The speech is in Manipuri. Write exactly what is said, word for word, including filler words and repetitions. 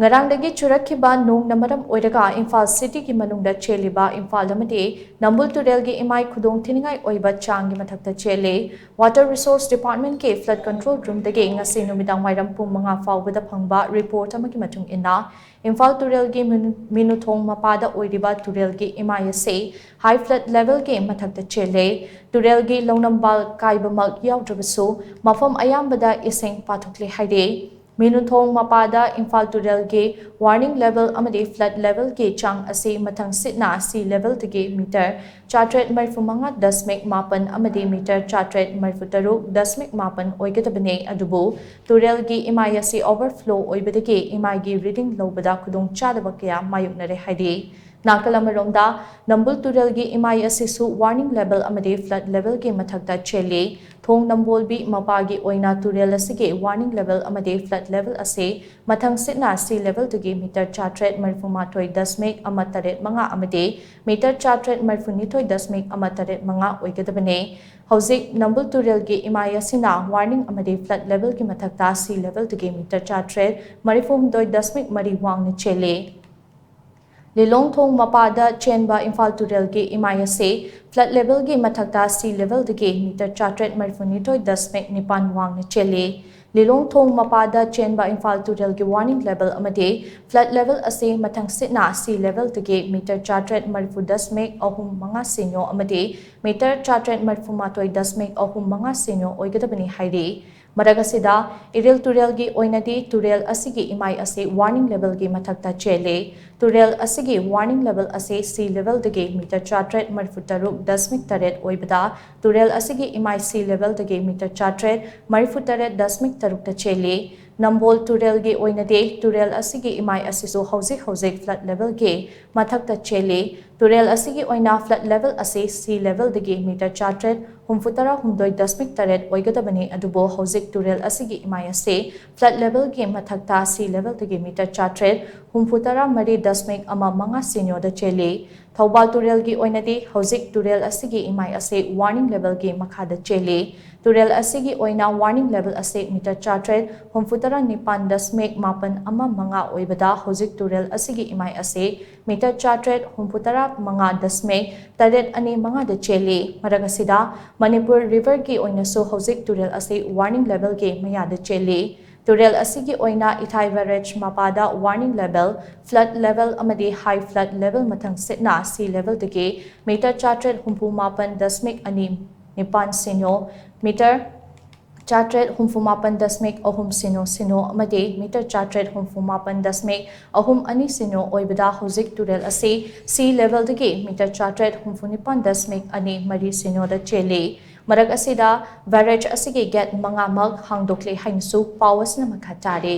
ꯉꯔꯥꯡꯗꯒꯤ ꯆꯨꯔꯛꯈꯤꯕ ꯅꯣꯡꯅ ꯃꯔꯝ ꯑꯣꯏꯔꯒ ꯏꯝꯐꯥꯜ ꯁꯤꯇꯤꯒꯤ ꯃꯅꯨꯡꯗ ꯆꯦꯜꯂꯤꯕ ꯏꯝꯐꯥꯜ ꯑꯃꯗꯤ ꯅꯝꯕꯨꯜ ꯇꯨꯔꯦꯜꯒꯤ ꯏꯃꯥꯏ ꯈꯨꯗꯣꯡ ꯊꯤꯅꯤꯡꯉꯥꯏ ꯑꯣꯏꯕ ꯆꯥꯡꯒꯤ ꯃꯊꯛꯇ ꯆꯦꯜꯂꯤ꯫ ꯋꯥꯇꯔ ꯔꯤꯁꯣꯔꯁ ꯗꯤꯄꯥꯔꯠꯃꯦꯟꯠꯀꯤ ꯐ꯭ꯂꯗ ꯀꯟꯇ꯭ꯔꯣꯜ ꯔꯨꯝꯗꯒꯤ ꯉꯁꯤ ꯅꯨꯃꯤꯗꯥꯡ ꯋꯥꯏꯔꯝ ꯄꯨꯡ ꯃꯉꯥ ꯐꯥꯎꯕꯗ ꯐꯪꯕ ꯔꯤꯄꯣꯔꯠ ꯑꯃꯒꯤ ꯃꯇꯨꯡ ꯏꯟꯅ, ꯏꯝꯐꯥꯜ ꯇꯨꯔꯦꯜꯒꯤ ꯃꯤꯅꯨ-, ꯃꯤꯅꯨꯊꯣꯡ ꯃꯄꯥꯗ ꯑꯣꯏꯔꯤꯕ ꯇꯨꯔꯦꯜꯒꯤ ꯏꯃꯥꯏ ꯑꯁꯤ ꯍꯥꯏ ꯐ꯭ꯂꯗ ꯂꯦꯚꯦꯜꯒꯤ ꯃꯊꯛꯇ ꯆꯦꯜꯂꯦ꯫ ꯇꯨꯔꯦꯜꯒꯤ ꯂꯧꯅꯝꯕꯥꯜ ꯀꯥꯏꯕꯃꯛ ꯌꯥꯎꯗ꯭ꯔꯕꯁꯨ, ꯃꯐꯝ ꯑꯌꯥꯝꯕꯗ ꯏꯁꯤꯡ ꯄꯥꯊꯣꯛꯂꯦ ꯍꯥꯏꯔꯤ꯫ ꯃꯤꯅꯨꯊꯣꯡ ꯃꯄꯥꯗ ꯏꯝꯐꯥꯜ ꯇꯨꯔꯦꯜꯒꯤ ꯋꯥꯔꯅꯤꯡ ꯂꯦꯚꯦꯜ ꯑꯃꯗꯤ ꯐ꯭ꯂꯗ ꯂꯦꯚꯦꯜꯒꯤ ꯆꯥꯡ ꯑꯁꯤ ꯃꯊꯪ ꯁꯤꯠꯅ ꯁꯤ ꯂꯦꯚꯦꯜꯗꯒꯤ ꯃꯤꯇꯔ ꯆꯥꯇ꯭ꯔꯦꯠ ꯃꯔꯤꯐꯨ ꯃꯉꯥ ꯗꯁꯃꯤꯛ ꯃꯥꯄꯟ ꯑꯃꯗꯤ ꯃꯤꯇꯔ ꯆꯥꯇ꯭ꯔꯦꯠ ꯃꯔꯤꯐꯨ ꯇꯔꯨꯛ ꯗꯁꯃꯤꯛ ꯃꯥꯄꯟ ꯑꯣꯏꯒꯗꯕꯅꯤ꯫ ꯑꯗꯨꯕꯨ ꯇꯨꯔꯦꯜꯒꯤ ꯏꯃꯥꯏ ꯑꯁꯤ ꯑꯣꯚꯔꯐ꯭ꯂꯣ ꯑꯣꯏꯕꯗꯒꯤ ꯏꯃꯥꯏꯒꯤ ꯔꯤꯗꯤꯡ ꯂꯧꯕꯗ ꯈꯨꯗꯣꯡꯆꯥꯗꯕ ꯀꯌꯥ ꯃꯥꯌꯣꯛꯅꯔꯦ ꯍꯥꯏꯔꯤ꯫ ꯅꯥꯀꯜ ꯑꯃꯔꯣꯝꯗ, ꯅꯝꯕꯨꯜ ꯇꯨꯔꯦꯜꯒꯤ ꯏꯃꯥꯏ ꯑꯁꯤꯁꯨ ꯋꯥꯔꯅꯤꯡ ꯂꯦꯚꯦꯜ ꯑꯃꯗꯤ ꯐ꯭ꯂꯗ ꯂꯦꯚꯦꯜꯒꯤ ꯃꯊꯛꯇ ꯆꯦꯜꯂꯤ꯫ ꯊꯣꯡ ꯅꯝꯕꯣꯜꯕꯤ ꯃꯄꯥꯒꯤ ꯑꯣꯏꯅ ꯇꯨꯔꯦꯜ ꯑꯁꯤꯒꯤ ꯋꯥꯔꯅꯤꯡ ꯂꯦꯚꯦꯜ ꯑꯃꯗꯤ ꯐ꯭ꯂꯗ ꯂꯦꯚꯦꯜ ꯑꯁꯤ ꯃꯊꯪ ꯁꯤꯠꯅ ꯁꯤ ꯂꯦꯚꯦꯜꯗꯒꯤ ꯃꯤꯇꯔ ꯆꯥꯇ꯭ꯔꯦꯠ ꯃꯔꯤꯐꯨ ꯃꯥꯊꯣꯏ ꯗꯁꯃꯤꯛ ꯑꯃ ꯇꯔꯦꯠ ꯃꯉꯥ ꯑꯃꯗꯤ ꯃꯤꯇꯔ ꯆꯥꯇ꯭ꯔꯦꯠ ꯃꯔꯤꯐꯨ ꯅꯤꯊꯣꯏ ꯗꯁꯃꯤꯛ ꯑꯃ ꯇꯔꯦꯠ ꯃꯉꯥ ꯑꯣꯏꯒꯗꯕꯅꯤ꯫ ꯍꯧꯖꯤꯛ ꯅꯝꯕꯨꯜ ꯇꯨꯔꯦꯜꯒꯤ ꯏꯃꯥꯏ ꯑꯁꯤꯅ ꯋꯥꯔꯅꯤꯡ ꯑꯃꯗꯤ ꯐ꯭ꯂꯗ ꯂꯦꯚꯦꯜꯒꯤ ꯃꯊꯛꯇ ꯁꯤ ꯂꯦꯚꯦꯜꯗꯒꯤ ꯃꯤꯇꯔ ꯆꯥꯇ꯭ꯔꯦꯠ ꯃꯔꯤꯐꯨ ꯍꯨꯝꯗꯣꯏ ꯗꯁꯃꯤꯛ ꯃꯔꯤ ꯋꯥꯡꯅ ꯆꯦꯜꯂꯤ꯫ ꯂꯤꯂꯣꯡ ꯊꯣꯡ ꯃꯄꯥꯗ ꯆꯦꯟꯕ ꯏꯝꯐꯥꯜ ꯇꯨꯔꯦꯜꯒꯤ ꯏꯃꯥꯏ ꯑꯁꯤ ꯐ꯭ꯂꯗ ꯂꯦꯚꯦꯜꯒꯤ ꯃꯊꯛꯇ ꯁꯤ ꯂꯦꯚꯦꯜꯗꯒꯤ ꯃꯤꯇꯔ ꯆꯥꯇ꯭ꯔꯦꯠ ꯃꯔꯤꯐꯨ ꯅꯤꯊꯣꯏ ꯗꯁꯃꯤꯛ ꯅꯤꯄꯥꯟ ꯋꯥꯡꯅ ꯆꯦꯜꯂꯤ꯫ ꯂꯤꯂꯣꯡ ꯊꯣꯡ ꯃꯄꯥꯗ ꯆꯦꯟꯕ ꯏꯝꯐꯥꯜ ꯇꯨꯔꯦꯜꯒꯤ ꯋꯥꯔꯅꯤꯡ ꯂꯦꯚꯦꯜ ꯑꯃꯗꯤ ꯐ꯭ꯂꯗ ꯂꯦꯚꯦꯜ ꯑꯁꯤ ꯃꯊꯪ ꯁꯤꯠꯅ ꯁꯤ ꯂꯦꯚꯦꯜꯗꯒꯤ ꯃꯤꯇꯔ ꯆꯥꯇ꯭ꯔꯦꯠ ꯃꯔꯤꯐꯨ ꯗꯁꯃꯤꯛ ꯑꯍꯨꯝ ꯃꯉꯥ ꯁꯤꯅꯣ ꯑꯃꯗꯤ ꯃꯤꯇꯔ ꯆꯥꯇ꯭ꯔꯦꯠ ꯃꯔꯤꯐꯨ ꯃꯥꯊꯣꯏ ꯗꯁꯃꯤꯛ ꯑꯍꯨꯝ ꯃꯉꯥ ꯁꯤꯅꯣ ꯑꯣꯏꯒꯗꯕꯅꯤ ꯍꯥꯏꯔꯤ꯫ ꯃꯔꯛ ꯑꯁꯤꯗ, ꯏꯔꯤꯜ ꯇꯨꯔꯦꯜꯒꯤ ꯑꯣꯏꯅꯗꯤ ꯇꯨꯔꯦꯜ ꯑꯁꯤꯒꯤ ꯏꯃꯥꯏ ꯑꯁꯤ ꯋꯥꯔꯅꯤꯡ ꯂꯦꯚꯦꯜꯒꯤ ꯃꯊꯛꯇ ꯆꯦꯜꯂꯤ꯫ ꯇꯨꯔꯦꯜ ꯑꯁꯤꯒꯤ ꯋꯥꯔꯅꯤꯡ ꯂꯦꯚꯦꯜ ꯑꯁꯤ ꯁꯤ ꯂꯦꯚꯦꯜꯗꯒꯤ ꯃꯤꯇꯔ ꯆꯥꯇ꯭ꯔꯦꯠ ꯃꯔꯤꯐꯨ ꯇꯔꯨꯛ ꯗꯁꯃꯤꯛ ꯇꯔꯦꯠ ꯑꯣꯏꯕꯗ, ꯇꯨꯔꯦꯜ ꯑꯁꯤꯒꯤ ꯏꯃꯥꯏ ꯁꯤ ꯂꯦꯚꯦꯜꯗꯒꯤ ꯃꯤꯇꯔ ꯆꯥꯇ꯭ꯔꯦꯠ ꯃꯔꯤꯐꯨ ꯇꯔꯦꯠ ꯗꯁꯃꯤꯛ ꯇꯔꯨꯛꯇ ꯆꯦꯜꯂꯤ꯫ ꯅꯝꯕꯣꯜ ꯇꯨꯔꯦꯜꯒꯤ ꯑꯣꯏꯅꯗꯤ ꯇꯨꯔꯦꯜ ꯑꯁꯤꯒꯤ ꯏꯃꯥꯏ ꯑꯁꯤꯁꯨ ꯍꯧꯖꯤꯛ ꯍꯧꯖꯤꯛ ꯐ꯭ꯂꯗ ꯂꯦꯚꯦꯜꯒꯤ ꯃꯊꯛꯇ ꯆꯦꯜꯂꯤ꯫ ꯇꯨꯔꯦꯜ ꯑꯁꯤꯒꯤ ꯑꯣꯏꯅ ꯐ꯭ꯂꯗ ꯂꯦꯚꯦꯜ ꯑꯁꯤ ꯁꯤ ꯂꯦꯚꯦꯜꯗꯒꯤ ꯃꯤꯇꯔ ꯆꯥꯇ꯭ꯔꯦꯠ ꯍꯨꯝꯐꯨꯇꯔꯥ ꯍꯨꯝꯗꯣꯏ ꯗꯁꯃꯤꯛ ꯇꯔꯦꯠ ꯑꯣꯏꯒꯗꯕꯅꯤ, ꯑꯗꯨꯕꯨ ꯍꯧꯖꯤꯛ ꯇꯨꯔꯦꯜ ꯑꯁꯤꯒꯤ ꯏꯃꯥꯏ ꯑꯁꯤ ꯐ꯭ꯂꯗ ꯂꯦꯚꯦꯜꯒꯤ ꯃꯊꯛꯇ ꯁꯤ ꯂꯦꯚꯦꯜꯗꯒꯤ ꯃꯤꯇꯔ ꯆꯥꯇ꯭ꯔꯦꯠ ꯍꯨꯝꯐꯨꯇꯔꯥ ꯃꯔꯤ ꯗꯁꯃꯤꯛ ꯑꯃ ꯃꯉꯥ ꯁꯤꯅꯣꯗ ꯆꯦꯜꯂꯤ꯫ ꯊꯧꯕꯥꯜ ꯇꯨꯔꯦꯜꯒꯤ ꯑꯣꯏꯅꯗꯤ ꯍꯧꯖꯤꯛ ꯇꯨꯔꯦꯜ ꯑꯁꯤꯒꯤ ꯏꯃꯥꯏ ꯑꯁꯤ warning levelꯒꯤ ꯃꯈꯥꯗ ꯆꯦꯜꯂꯤ꯫ ꯇꯨꯔꯦꯜ ꯑꯁꯤꯒꯤ ꯑꯣꯏꯅ warning level ꯑꯁꯤ ꯃꯤꯇꯔ ꯆꯥꯇ꯭ꯔꯦꯠ ꯍꯨꯝꯐꯨꯇꯔꯥ ꯅꯤꯄꯥꯟ ꯗꯁꯃꯤꯛ ꯃꯥꯄꯟ ꯑꯃ ꯃꯉꯥ ꯑꯣꯏꯕꯗ ꯍꯧꯖꯤꯛ ꯇꯨꯔꯦꯜ ꯑꯁꯤꯒꯤ ꯏꯃꯥꯏ ꯑꯁꯤ ꯃꯤꯇꯔ ꯆꯥꯇ꯭ꯔꯦꯠ ꯍꯨꯝꯐꯨꯇꯔꯥ ꯃꯉꯥ ꯗꯁꯃꯤꯛ ꯇꯔꯦꯠ ꯑꯅꯤ ꯃꯉꯥꯗ ꯆꯦꯜꯂꯤ꯫ ꯃꯔꯛ ꯑꯁꯤꯗ ꯃꯅꯤꯄꯨꯔ riverꯒꯤ ꯑꯣꯏꯅꯁꯨ ꯍꯧꯖꯤꯛ ꯇꯨꯔꯦꯜ ꯑꯁꯤ warning levelꯒꯤ ꯃꯌꯥꯗ ꯆꯦꯜꯂꯤ꯫ ꯇꯨꯔꯦꯜ ꯑꯁꯤꯒꯤ ꯑꯣꯏꯅ ꯏꯊꯥꯏ barrage ꯃꯄꯥꯗ warning level, flood level ꯑꯃꯗꯤ high flood level ꯃꯊꯪꯁꯤꯠꯅ sea levelꯗꯒꯤ ꯃꯤꯇꯔ ꯆꯥꯇ꯭ꯔꯦꯠ ꯍꯨꯝꯐꯨ ꯃꯥꯄꯟ ꯗꯁꯃꯤꯛ ꯑꯅꯤ ꯅꯤꯄꯥꯟ ꯁꯤꯅꯣ, ꯃꯤꯇꯔ ꯆꯥꯇ꯭ꯔꯦꯠ ꯍꯨꯝꯐꯨ ꯃꯥꯄꯟ ꯗꯁꯃꯤꯛ ꯑꯍꯨꯝ ꯁꯤꯅꯣ ꯁꯤꯅꯣ ꯑꯃꯗꯤ ꯃꯤꯇꯔ ꯆꯥꯇ꯭ꯔꯦꯠ ꯍꯨꯝꯐꯨ ꯃꯥꯄꯟ ꯗꯁꯃꯤꯛ ꯑꯍꯨꯝ ꯑꯅꯤ ꯁꯤꯅꯣ ꯑꯣꯏꯕꯗ ꯍꯧꯖꯤꯛ ꯇꯨꯔꯦꯜ ꯑꯁꯤ sea levelꯗꯒꯤ ꯃꯤꯇꯔ ꯆꯥꯇ꯭ꯔꯦꯠ ꯍꯨꯝꯐꯨ ꯅꯤꯄꯥꯟ ꯗꯁꯃꯤꯛ ꯑꯅꯤ ꯃꯔꯤ ꯁꯤꯅꯣꯗ ꯆꯦꯜꯂꯤ꯫ ꯃꯔꯛ ꯑꯁꯤꯗ barrage ꯑꯁꯤꯒꯤ gate ꯃꯉꯥꯃꯛ ꯍꯥꯡꯗꯣꯛꯂꯦ ꯍꯥꯏꯅꯁꯨ ꯄꯥꯎ ꯑꯁꯤꯅ ꯃꯈꯥ ꯇꯥꯔꯤ꯫